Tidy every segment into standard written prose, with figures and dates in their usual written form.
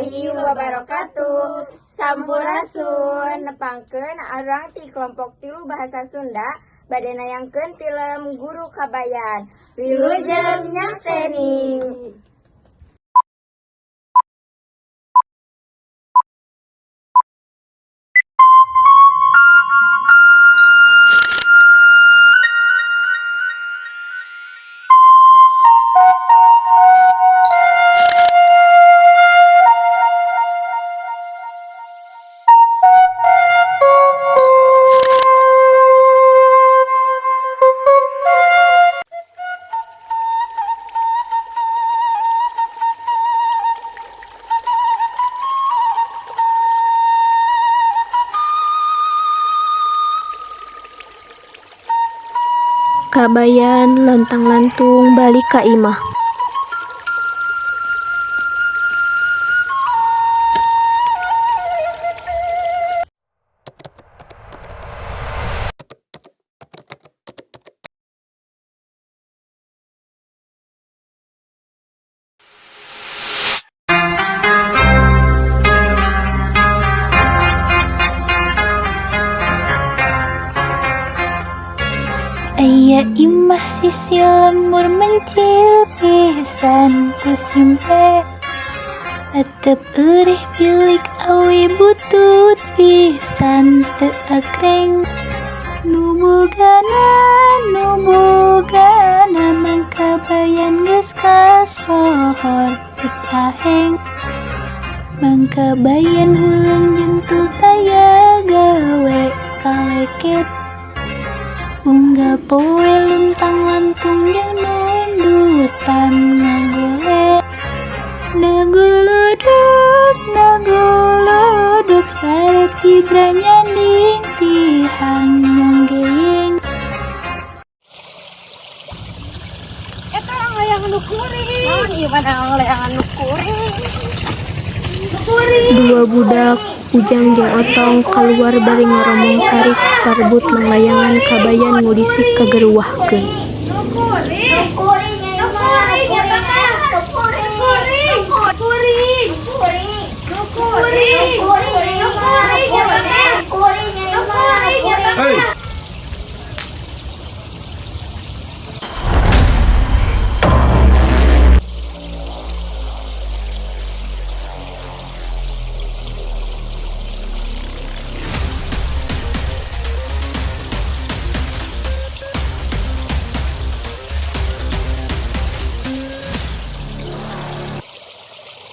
Warahmatullahi wabarakatuh. Sampurasun, nepangkeun urang ti kelompok 3 bahasa Sunda bade nayangkeun film Guru Kabayan. Wilujeng nyakseni. Kabayan lontang-lantung balik ka imah. Aya imah sisi lembur mencil pisan ku simpe. Atep eurih bilik awi butut pisan teu akreng. Nu bogana Mang Kabayan geus kasohor teu aheng. Mang Kabayan heuleung jentul taya gawe kaleket. Unggal poe luntang lantung jeung nundutan ngagole. Naguluduk naguluduk sare tibra nyanding tihang nyonggeyeng. Eta layangan nu kuring. Naon ieu mah layangan nu kuring. Dua budak Ujang jeung Otong kaluar bari ngoromong tarik parebut manglayangan Kabayan ngudisik kageruwahkeun. Nu kuring. Nu kuring nu kuring eta teh. Nu kuring. Nu kuring. Nu kuring. Nu kuring. Nu kuring eta teh. Nu kuring nu kuring eta teh.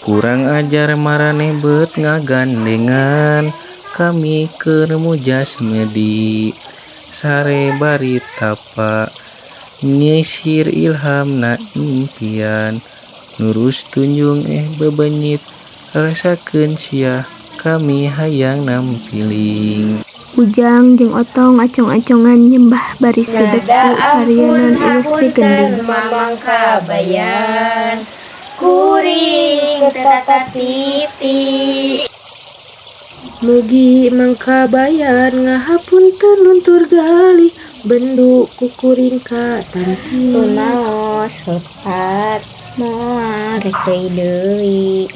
Kurang ajar maraneh beut ngagandengan kami keur mujas medi sare bari tapa nyisir ilhamna impian nurus tunjung bebenyit rasakeun sia kami hayang nampiling. Ujang jeung Otong acong-acongan nyembah bari seudeuh ku sarieun ilustri gending. Mamang Kabayan kuring teu titi. Mugi Mang Kabayan ngahapunten luntur galih bendu ku kuring katampi. Tunaos lepat moal rek deui deui.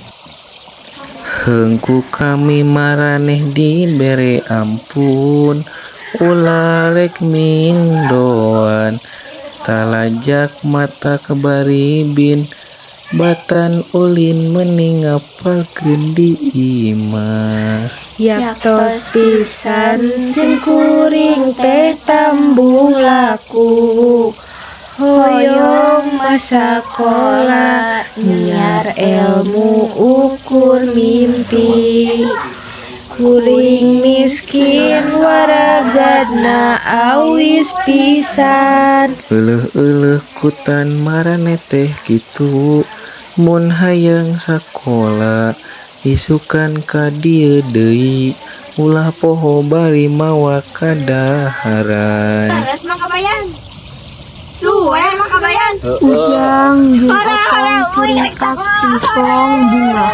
Heung ku kami maraneh dibere ampun ulah rek mindoan talajak mata kebaribin batan ulin meni ngapalkeun di imah. Yaktos pisan sim kuring teh tambuh laku hoyong masakola nyiar ilmu ukur mimpi. Kuring miskin waragadna awis pisan. Euleuh-euleuh kutan maraneh teh kitu mun hayang sakola isukan ka dieu deui ulah poho bari mawa kadaharan. Geus Mang Kabayan. Suwe Mang Kabayan. Ujang jeung Otong curingkak simpong bungah.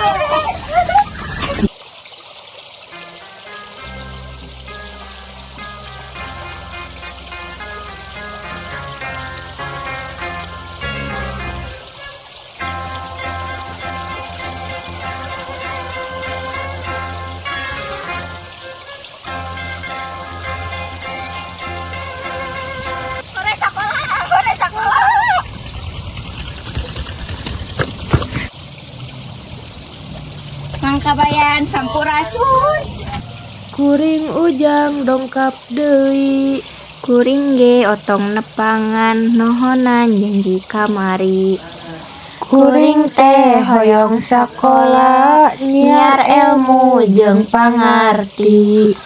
Masihan sampurasun. Kuring Ujang dongkap deui. Kuring ge Otong nepangan nohonan janji kamari. Kuring teh hoyong sakola nyiar elmu jeung pangarti.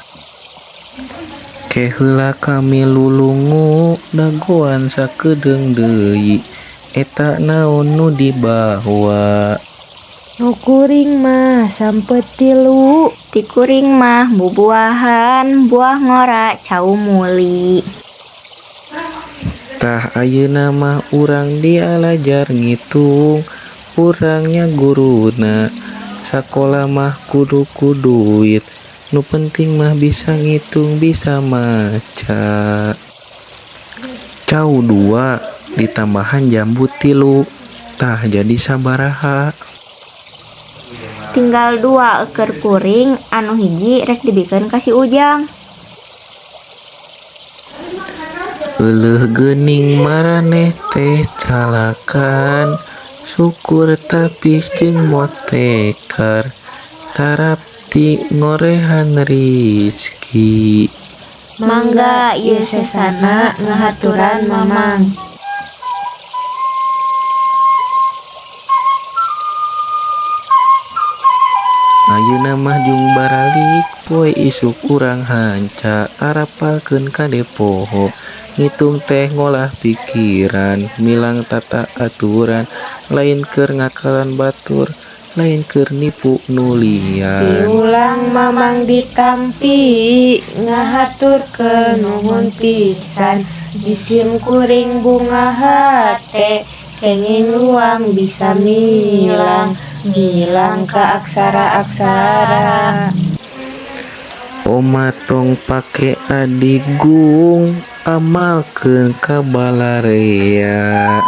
Ke heula kami lulungu dagoan sakedeung deui eta naon nu dibawa. Nu kuring mah sampeu tilu. Ti kuring mah bubuahan buah ngora cau muli. Tah ayeuna mah urang dialajar ngitung urang nya guruna sakola mah kudu ku duit nu penting mah bisa ngitung bisa maca. Cau 2 ditambahan jambu 3 tah jadi sabaraha. Tinggal 2 eukeur kuring anu hiji rek dibikeun ka si Ujang. Euleuh geuning maraneh teh calakan syukur tapis jeung motekar tarapti ngorehan rizki. Mangga ieu sesana ngahaturan Mamang. Ayeuna mah jung baralik poe isuk urang hanca arapalkeun kade poho ngitung teh ngolah pikiran milang tata aturan lain keur ngakalan batur lain keur nipu nu lian. Piulang Mamang ditampi ngahaturkeun nuhun pisan jisim kuring bunga hate kenging luang bisa milang ngilang ka aksara-aksara. Oma tong pake adigung amalkeun ka balarea.